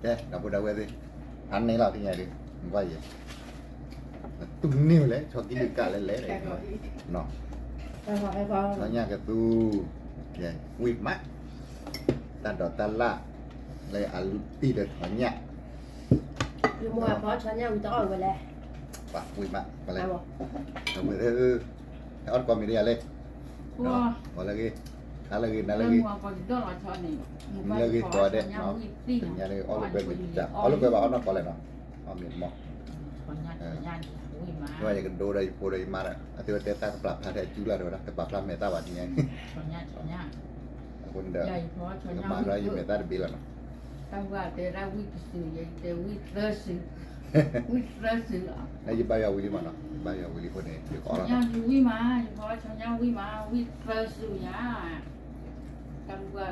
ကဲ ဒီပုၢ်ဒီဝဲၢ်သ့ၣ်, အါန့ၢ်လီၤသ့ၣ်ညါဒုး, ကွၢ်ယဲ, တူၢ်န့ၢ်ဝဲလဲၣ် ဆီကံလုာ်ကးလဲၣ်လဲၣ်, ဆီညၣ်ကသူ, ဝံၣ်မး, တၢ်ဒိးတၢ်လၣ်, လၢအလူတံၢ်ဒီးဆီညၣ်, ယမိၢ်အဖီဆီညၣ်ဝံၣ်တအီၣ်ဝဲလဲၣ်, ဝံၣ်မး, အဝဲသ့ၣ် အီၣ်တကီၢ်မံၤဒ်ယၤလဲၣ်, ဂီၤလၢဂ့ၤ, ဟါလၢဂ့ၤ နၤလၢဂ့ၤ, လၢဂ့ၤကိးဂၤဒဲး, သ့ၣ်ညါလၢအီၣ်လိာ်ကွဲမ့ၢ်တကး, အီၣ်လိာ်ကွဲဘၣ်အီၣ်နီၢ်ကီးလဲၣ်နီၤ, အီၣ်မ့ၢ်တမီၢ်, ယကဒိဒီးယဖိဒီးယမါဒီး အသ့ၣ်ဝဲတဲတၢ်ကပျၢ်ဖျါထဲအစုလၢ်ဒီးဝဲဒၣ် ကပာ်ဖျါမဲာ်သၣ်ဘၣ်ဒ်ညါ, အဃိန့ၣ်ဒီး ကမၤလၢယမဲာ်သၣ်တဘ့ၣ်လီၤနီၤ, တၢ်ဝဲတဲဒၣ်ဝံၣ်တစု ယတဲဝံၣ်သၢစု, ဝံၣ်သၢစုလီၤ, နယဘါယွၤဝံၤလံမးနီၤ, ယဘါယွၤဝံၤလံအဃိန့ၣ် ယကအီၣ်လီၤနီၤ, ဝံၣ်မး ယဖီဆီညၣ်ဝံၣ်မး ဝံၣ်သၢစုယၤ, တၢ်ဝဲ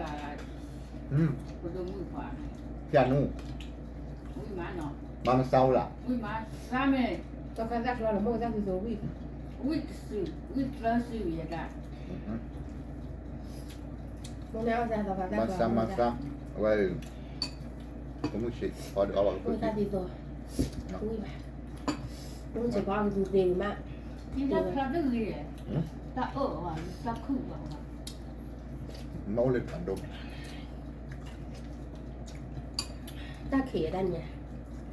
ဖိဒိၣ်မုၣ်ခွါ, ဖျၢၣ်နူ, ဝံၣ်မးနီၤ, မၤမဆါအိၣ်လၢ်, ဝံၣ်မးစါမဲာ်, တၢ်ဖးသၣ်ကျီလီၤ မိၢ်တၢ်သူသိးဝံၣ်, ဝံၣ်တစု, ဝံၣ်သၢစုယဲဒၣ်, မၤစါမၤစါ, အဝဲ ကမုၢ်ဆ့ၣ်ဖီဒုးအီၣ်ဘၣ်ကဖု, တၢ်သံသိး, ကမုၢ်ဆ့ၣ်ဖီ ကသူသ့ဝံၤမး, တၢ်ဖျါတဂ့ၤ, တၢ်အၢၣ်အီၤ တၢ်ခုၣ်ဘၣ်, မ့ၢ်အိၣ်လၢတပၤဒိ, တၢ်ခံးတၢ်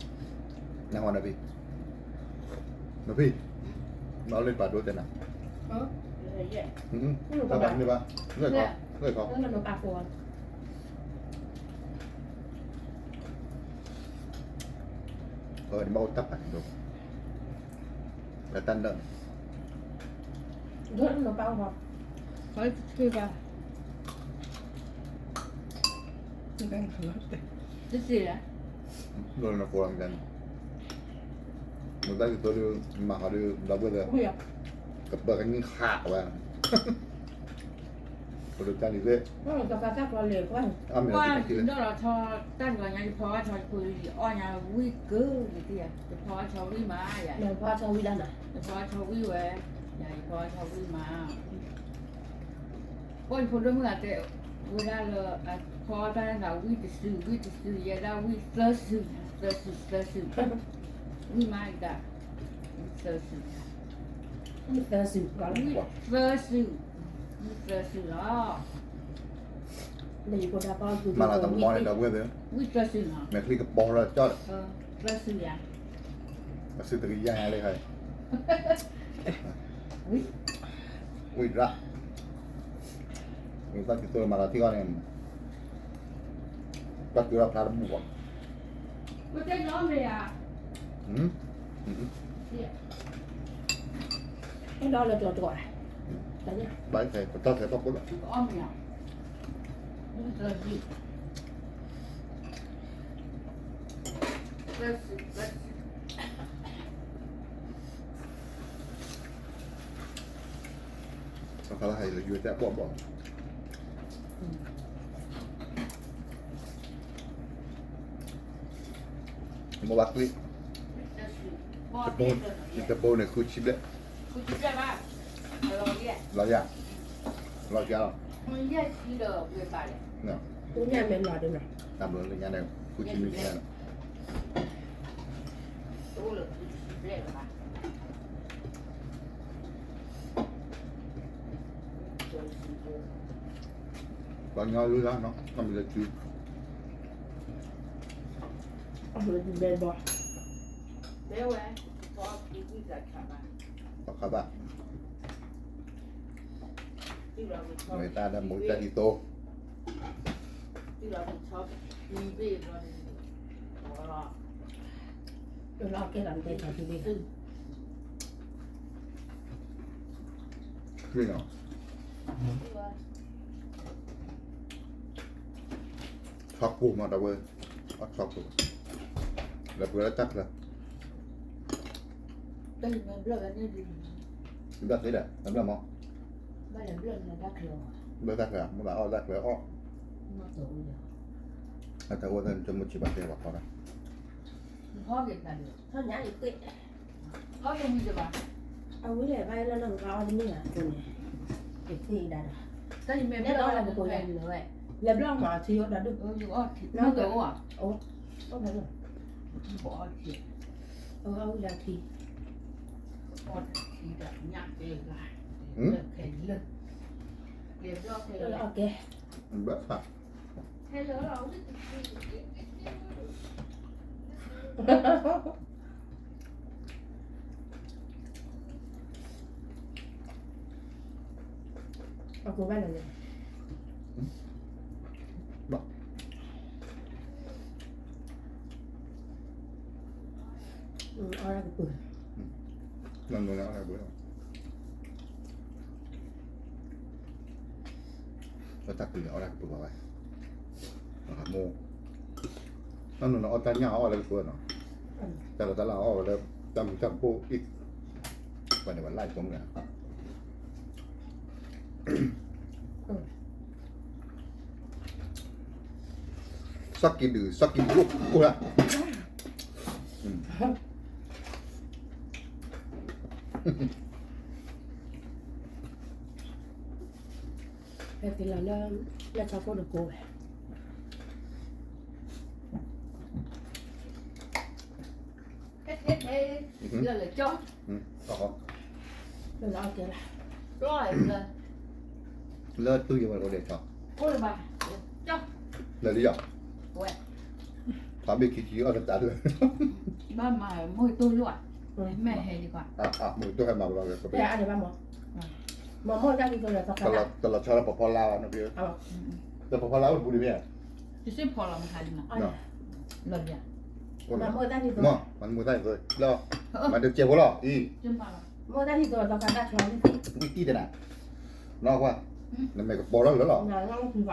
ညါ, နဟီနဖံ, နဖံ, မ့ၢ်အိၣ်လၢတပၤဒိတဲနၤ, တၢ်ဘၣ်န့ၣ်ဘၣ်, လၢခီ, လၢခီ နဘၣ်အိၣ်တၢ်ပာ်န့ၣ်ဒိ, လၢတၢ်နၢၣ်န့ၣ်, ဒိၣ်နပာ်အီၤ, တသ့လၢ, ဒိၣ်နကိးလီၤမ့ၢ်န့ၣ်, မ့ၢ်တၢ်ကတိၤဒုး မၤဟီဒုး ဒီပုၢ်ဝဲၢ်သ့ၣ်, ကပၢကနံၣ်ဃာ်ဝဲ ပဒိၣ်တၢ်လံၤသ့ၣ်, ကွၢ်, ယနီၣ်လီၤဆီ တၢ်တဂီၤညါ ယဖီအီၣ်ဆီဖိ ယအီၣ်ညါဝံၣ်ကၢၤန့ၣ်သ့ၣ်ဧါ, ယဖီအီၣ်ဆီဝံၣ်မးယၤ, ယဖီအီၣ်ဆီဝံၣ်ဒၣ်နၤ, ယဖီအီၣ်ဆီဝံၣ်ဝဲ, ယဖီအီၣ်ဆီဝံၣ်မး, ပှၤယဖိဒိၣ်မုၣ်ဂၤတဲ, ဝဲဒၣ်လၢ အဖီအီၣ်တၢ်န့ၣ် ဝံၣ်တစု ဝံၣ်တစု ယဲဒၣ်ဝံၣ်သၢစု, သၢစု သၢစု, ဝံၣ်မးယတၢ်, ဝံၣ်သၢစု, ဝံၣ်သၢစု, ဝံၣ်သၢစု, ဝံၣ်သၢစုလီၤ, မၤလၤတမီန့ၣ်ဒီပုၢ်ဝဲၢ်သ့ၣ်, ဝံၣ်သၢစုလီၤ, မဲာ်ချံကပီၤလီၤကၠီၣ်, သၢစုယၤ, အစုတကယၤလံခါ, ဝံၣ်ရၣ်, ဝံၣ်သၢစုမၤလၤထံအီၤန့ၣ်, တၢ်ကၢထီၣ်ဖျါတဘူၣ်ဘၣ်, ဘၣ်လၢကၠီၤတကီး, ဘၣ်ဆဲးပတၢ်ဆဲးထီၣ်ဖိလီၤ, ခါလၢဟဲလၢယွၤတဲဘီၣ်ဘီၣ်, မိၢ်ဘၣ်ကျ့, တဘိန့ၣ်ဃုဆံဘျဲၣ်, လီၤယၤ, လီၤယၤလီၤ, တၢ်ဘျုးလၢညါန့ၣ် ဃုဆံမ့ၢ်ညါန့ၣ် ပှၤကညီလူလၢနီၤ အမံၤလၢစု အမံၤလၢစုဘဲဘီ ဘဲဝဲ ပှၤခးဘၣ် မ့ၢ်တၢ်ဒၣ်မူတၢ်ဒ်သိး ခရံာ်နီၤ ဆီကိၢ်မးတၢ်ဝဲ အဆီကိၢ် လၢပှဲၤလၢတၢ်ချၢ ဘၣ်သ့ဒီး ဘၣ်မး ဘၣ်တၢ်ချၢ မ့ၢ်ဘၣ်အီၣ်တၢ်ချၢအီၣ် အတၢ်အိၣ်သ့ၣ် တမုၢ်ဆံးဘၣ်သ့ၣ်ဘၣ်ခီဒၣ် အဝဲလဲၤဘၣ်လၢနီၢ်ကါအီၣ်တမ့ၢ်ဘၣ်အဃိန့ၣ် ကသ့ၣ်ဒၣ်ဒီး လဲၤဘျီမးထံအီၣ်တၢ်ဒိၣ် အီၣ် အဝဲအီၣ်ဝံၤလၢခံ, အီၣ်ကဲ, ဘၣ်ဖး အကိးဘၣ်လၢၤ, ဘၣ်, အီၣ်ဒၣ်ကပၢၤ, နနအီၣ်ဒၣ်ကပၢၤ, တၢ်ကလဲၤအီၣ်ဒၣ်ကပၢၤဘၣ်ဝဲ, မိၢ်, နနအီၣ်တၢ်ညၣ်အီၣ်လၢကပၢၤနီၤ, တၢ်လီၤတၢ်လၢအီၣ်ဝဲလၢ တၢ်မုာ်တၢ်ဘိၣ်အံၤ, ပှၤန့ၣ်ပှၤလၢ်အံၤကီမုၢ်ဂၤ စီၤကံဒုး စီၤကံဒုးအိၣ်အိၣ်ဒၣ်, ဟဲက့ၤလီၤလၢ လၢဆီခိၣ်တကိးဝဲ လၢလၢကၠီ, လၢလၢအကဲလၢ, လၢတူၢ်ယဝဲအိၣ်ဒဲးကၠီ, အိၣ်လၢဘၣ်, လၢလံယီၤ, ဝဲ, ဖးဘ့ၣ်ခံထံအီၣ်တတၢ်လၢ, ဘၣ်မၤမိၢ်တိၢ်လွၢ်, မ့ၢ်ဟဲဒံးကွၢ်, မိၢ်တိၢ်ဟဲမၤဘျီဝဲ, မၤမိၢ်တၢ်ဒ်သိးဒီးသီခါ, တလီၤဆီလၢပဖီလာ်, ဒီးပဖီလာ်အိၣ်တပူၤန့ၣ်မ့ၢ်, တစ့ၢ်ဖီလီၤမခါလံနီၤ, လီၤလံ, မၤမိၢ်တၢ်ဒ်သိး, မၤမိၢ်တၢ်ဒ်သိး, မၤတစဲးဖိလီၤ, အံၤ, မိၢ်တၢ်ဒ်သိးသီခါတၢ်ဆီ, ဝံၣ်တံၢ်တနၤ, နီၢ်ကွၢ်, နမဲာ်က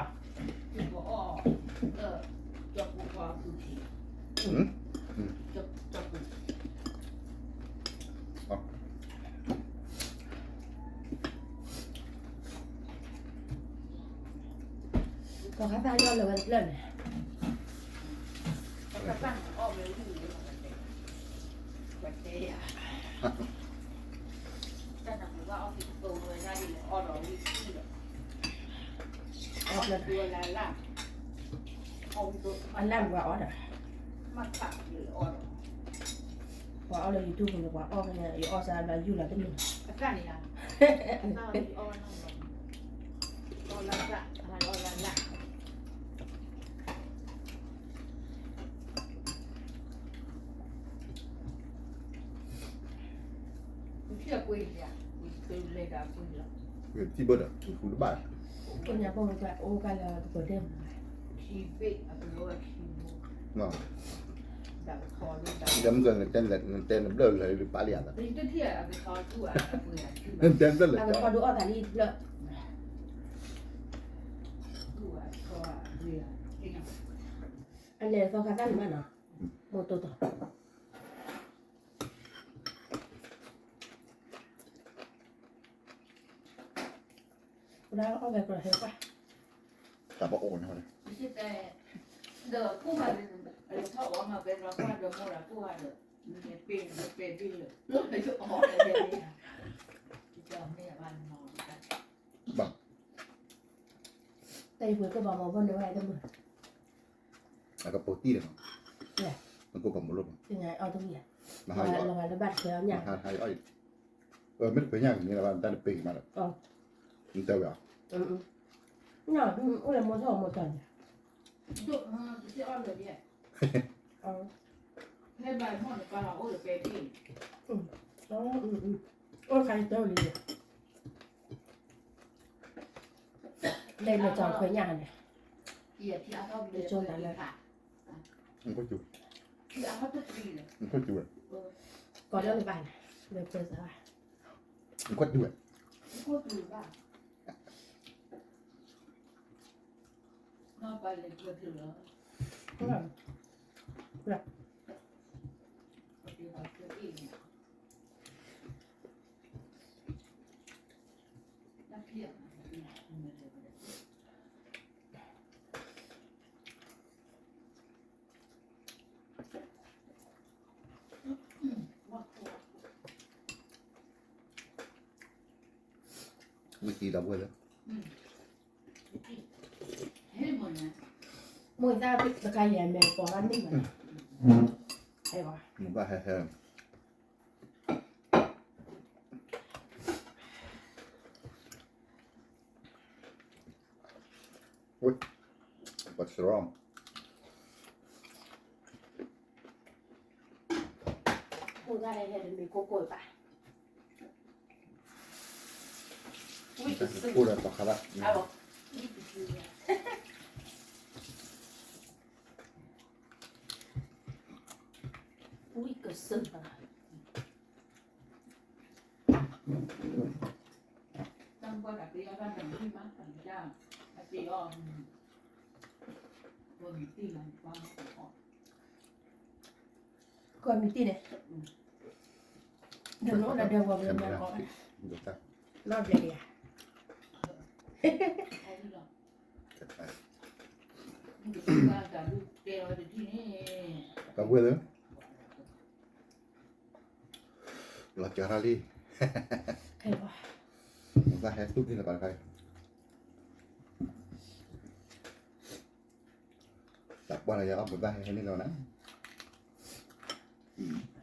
ပီၤထီၣ်လၢလီၤ, သီခါတၢ်လီၢ်လၢဝဲတဖျၢၣ်န့ၣ်, အီၣ်ဖျၢၣ်, အလၢ်ပှၤအီၣ်ဒီး, ပှၤအီၣ်လၢ YouTube န့ၣ် ပှၤအီၣ်ဖဲန့ၣ် ယအီၣ်စၢ်ဘျီယူၢ်လီၤတမုာ်, ထံၣ်ဘၣ်ဒီး ကဃူတဘၣ်, ကညးပိၢ်ဝဲအိၣ်ကၢ်လၢကပၢၤဒဲၣ်မး, ဒ်မ့ၢ်နတဲနဘျၢၣ်လၢပာ်လံဧါ, နတဲဘျၢၣ်လၢ, အကထီဒုးအီၣ်သးလံဘျၢၣ်, အလဲၤသီခါတၢ်န့ၣ်ဘၣ်နီၤ, မိၢ်တိၢ်တီၤ တၢ်ပအိၣ်န့ၣ်, ဘၣ်, တၢ်ယပှ့ၤကဘၣ်မၤဘၣ်န့ၣ်ဝဲတမုာ်, အကပိာ်တံၢ်ဒီး, နကိၢ်ကမၤလိၣ်, မ့ၢ်တခွဲးညၣ်န့ၣ်လၢၤဘၣ် တၢ်တပ့ၤမးဒီး, နတဲဝဲ, အိၣ်လၢမိၢ်ထီၣ်မိၢ်တီၤန့ၣ်, ဖဲဘၣ်မီၢ်နပၢ်လီၤအိၣ်လၢပဲဘ့ၣ်, အိၣ်ခါယတဲအိၣ်လံ, လဲၤလဲၤကၠီခွဲးညၣ်န့ၣ်, လဲၤကၠီတၢ်လၢ, နခိၣ်စူၤ, နခိၣ်စူၤဝဲ, ကိးဒၣ်လၢဘၣ်န့ၣ်, လဲၤကၠီတၢ်, နခိၣ်စူၤဝဲ, ဝံၣ်သံဒီပုၢ်ဝဲၢ်လၢ, ဟဲမ့ၢ်န့ၣ်, မိၢ်သၣ်တခါယဲၢ်မဲာ်ပိာ်ဘၣ်န့ၢ်မး, အဲဝဲ, မိၢ်သၣ်ဟဲဟဲ, ဝ့ၢ်, ပှၤစရီ, မိၢ်သၣ်ဟဲဟဲတမ့ၢ်ခိၣ်ခိၣ်ဘၣ်, ဝံၣ်ကစၢၢ်, အိၣ်ဒီးပှၤခါဘၣ်, ဝံၣ်ကစၢၢ်ဘၣ်. ကွၢ်မံၤတံၢ်န့ၣ်, ဒီးနအိၣ်ဒီးဒီးဝဲမၤအီၣ်, နီၢ်ဘျဲၣ်ယၤ, တၢ်ဝဲလၢ လီၤစှၤထီၣ်လံ, မိၢ်သၣ်ဟဲသူၣ်က့ၤလၢၤဘၣ်တခါအံၤ, တၢ်ပှၢ်လၢယၤအီၣ်မိၢ်သၣ်ဟဲဟဲန့ၣ်လီၤနၤ,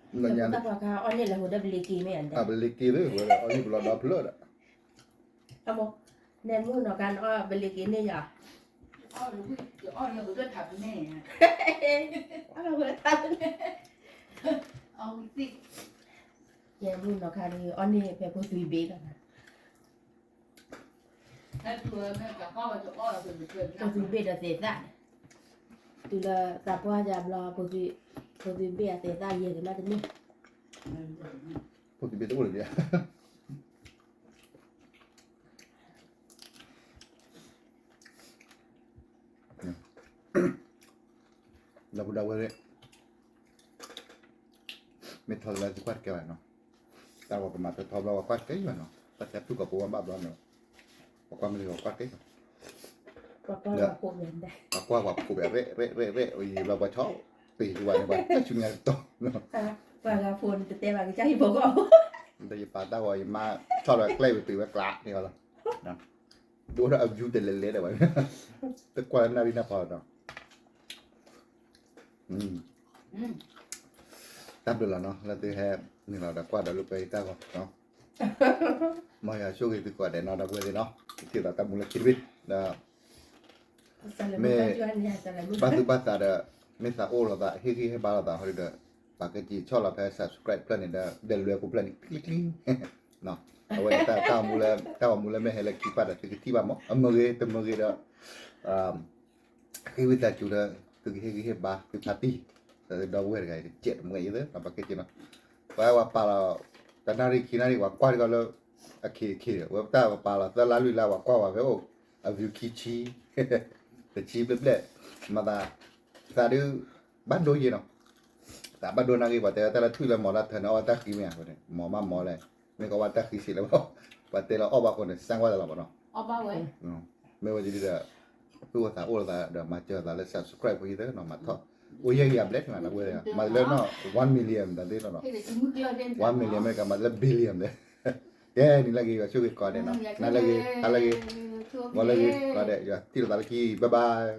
တၢ်ပှၢ်ခါအီၣ်န့ၣ်လၢဟိဒၣ်ဘလ့က့ၤမ့ၢ်ဧါ, ဘလ့က့ၤလၢဝဲအီၣ်န့ၣ်ဘလီဒီဖျၢၣ်ဒီး အမိၢ်, နဲမုၢ်နီၢ်ခါနအီၣ်ဘလ့က့ၤန့ၢ်ယၤ, အီၣ်လၢဝဲထးပနဲၣ်, အီၣ်လၢဝဲထးပနဲၣ်, နဲမုၢ်နီၢ်ခါဒ်အီၣ်န့ၢ်ဖဲဖိသွံဘ့ၣ်လီၤ, ဖိသွံဘ့ၣ်ဒီးသဲးသၣ်, တုၤလၢသးပှၢ်ယၤဘျီ, ဖိသွံဘ့ၣ်အသဲးသၣ်ယဲၢ်ကမၣ်တန့ၢ်, ဖိသွံဘ့ၣ်တအိၣ်လၢၤဘၣ်. ဒီပုၢ်ဒီဝဲၢ်, မ့ၢ်ထီၣ်လၢသုကွၢ်တကဲဘၣ်နီၤ, တၢ်ဝဲပမၤတထီဘျီ ပှၤကွၢ်တကဲဘၣ်နီၤ, တၢ်ဆဲးဖုၣ်ကိာ်ဖိဝဲဘၣ်ဘျီနီၤ, ပှၤကွၢ်မ့ၢ်လၢပှၤကွၢ်တကဲဘၣ်, ပှၤကွၢ်ပှၤဖိးဘၣ်ရဲၣ်ရဲၣ်ရဲၣ်ရဲၣ် အံၤဘျီပှၤဆီၣ်ပ့ၤဝဲန့ၣ် ပှၤတၢ်ဆူညါတတီၤ, ပှၤဂၤဖိန့ၣ်တတဲဘၣ်ကစၢ်ဟံၣ်ဖိကီၢ်ဖိ, ဒီးယပာ်တၢ်ဂီၤ ယမါဆီၣ်လီၤကျဲအံၤ ပ့ၤဝဲကျးန့ၣ်လီၤ. ဒိၣ်ဒီးအ view တလဲၤလဲၤဒီးဝဲ, တကွၢ်လၢနၣ်ရံၣ်နၢ်ဖီဒီး, တၢ်ဘျုးလီၤနီၤ လၢသုဟဲနုာ်လီၤဒီးကွၢ်ဒီးလိာ်ကွဲယတၢ်ဂီၤ, မ်ယွၤဆိၣ်ဂ့ၤသုကိးဂၤဒဲးနီၤ ဒီပုၢ်ဝဲၢ်သ့ၣ်နီၤ, ထံၣ်သးတၢ်မူလၢခံတဘ့ၣ်ဒီး မ့ၢ်ဘၣ်သူၣ်ဘၣ်သးဒီး မ့ၢ်သးအိၣ်လိာ်သး ဟ့ၣ်ဂံၢ်ဟ့ၣ်ဘါလိာ်သးဟီဒ်ဒီး ပာ်ကဲက့ၤဆီၣ်လီၤဖဲ subscribe ဖျၢၣ်န့ၣ်ဒီး ဒဲးလွဲၢ်ကိးဖျၢၣ်န့ၣ် ချံချံ, အဝဲန့ၣ်တၢ်ဂီၤမူလၢ တၢ်ဂီၤမူလၢမ့ၢ်ဟဲလၢခံပၢ်ဒီး သုကထံၣ်ဘၣ်မး အမ့ၢ်ဂ့ၤ တမ့ၢ်ဂ့ၤဒီး ဟ့ၣ်ဂံၢ်သးစူၤဒီး သုကဟ့ၣ်ဂံၢ်ဟ့ၣ်ဘါ သုဖါတံၢ် ဒီပုၢ်ဝဲၢ်တဂၤအံၤ တကဲးတမှဲးအံၤသ့ ပာ်ကဲက့ၤနီၤ, ပှၤဝဲပာ်လီၤ တနၣ်ရံၣ်ခံနၣ်ရံၣ် ပှၤကွၢ်တဂီၤလၢ အခ့အခ့ဒီး ဝဲပတၢ်ပာ်လီၤသၢလါလွံၢ်လါ ပှၤကွၢ်ဝဲဖဲအိၣ် အ view ခံဆံ တဆံဘျဲၣ်ဘျဲၣ် မၤသး သးဒုး ဘၣ်ဒိယဲနီၤ, သးဘၣ်ဒိနၣ်ဂ့ၤ ပှၤတဲတၢ်လၢထွံၣ်လၢမီၤလၢထၢန့ၣ် အီၣ်ဘၣ်တၢ်ဃံမ့ၢ်ဧါ, မီၤမးမီၤလဲၣ်, မ့ၢ်ကအီၣ်ဘၣ်တၢ်ဃံစံးလၢၤဘၣ်, ပှၤတဲလၢအီၣ်ဘၣ်ဃိန့ၣ် စၢ်ကွၢ်တလီၤဘၣ်နီၤ, မ့ၢ်ဝဲဒ်ဒီး သူၣ်အိၣ်သးအိၣ်လိာ်သးဒီး မၤစၢၤသးလၢ subscribe ဖိယသ့နီၤ မၤထီၣ် အိၣ်ယဲၢ်ဂၤဘျဲၣ်နီၤ လၢဝဲ မၤလၢနီၤ one million တသ့နီၤ one million မ့ၢ်ကမၤလၢ billion ဒီး ကဲနံၤလၢဂ့ၤ ယွၤဆိၣ်ဂ့ၤကိးဂၤဒဲးနီၤ နၤလၢဂ့ၤ ဟါလၢဂ့ၤ ဂီၤလၢဂ့ၤ ကိးဂၤဒဲး ယွၤတံၢ်လိာ်သးလၢခံ bye bye